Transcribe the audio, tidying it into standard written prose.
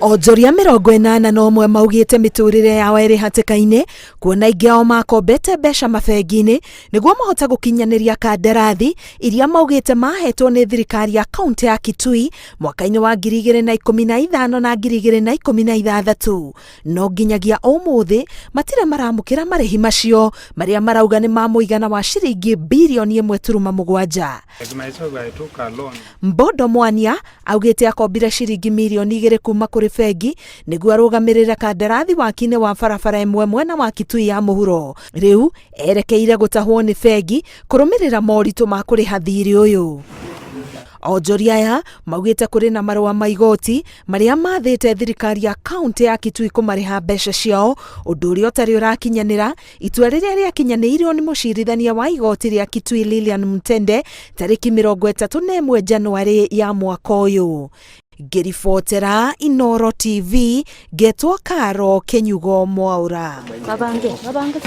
Onjoria 81 maugĩte mĩtũrĩre yao ĩrĩ hatĩka-inĩ kuona aingĩ ao makombete mbeca mabengi-inĩ nĩguo mahote gũkinyanĩria kandarathi iria maugĩte mahetwo nĩ thirikari ya kaunti ya Kitui mwaka-inĩ wa 2015 na 2016. No nginyagia ũmũthĩ matirĩ maramũkĩra marĩhi macio marĩa marauga nĩ ma mũigana wa ciringi birioni 1.7. Like myself, I took a loan. Mbondo Mwania augĩte akombire ciringi mirioni 2 kuma kũrĩ bengi nĩguo arũgamĩrĩre kandarathi waki-inĩ wa barabara ĩmwe mwena wa Kitui ya mũhuro. Rĩu erekeire gũtahwo nĩ bengi kũrũmĩrĩra moritũ ma kũrĩha thirĩ ũyũ. Onjoria aya maugĩte kũrĩ na marũa ma igoti marĩa mathĩte thirikari ya kaunti ya Kitui kũmarĩha mbeca ciao, ũndũ ũrĩa ũtarĩ ũrakinyanĩra. Itua rĩrĩa rĩakinyanĩirio nĩ mũcirithania wa igoti rĩa Kitui Lilian Mtende tarĩki 31 Januarĩ ya mwaka ũyũ. Ngĩribotera Inooro TV, ngetwo Karo Kĩnyugo Mwaũra. Mabange, mabange.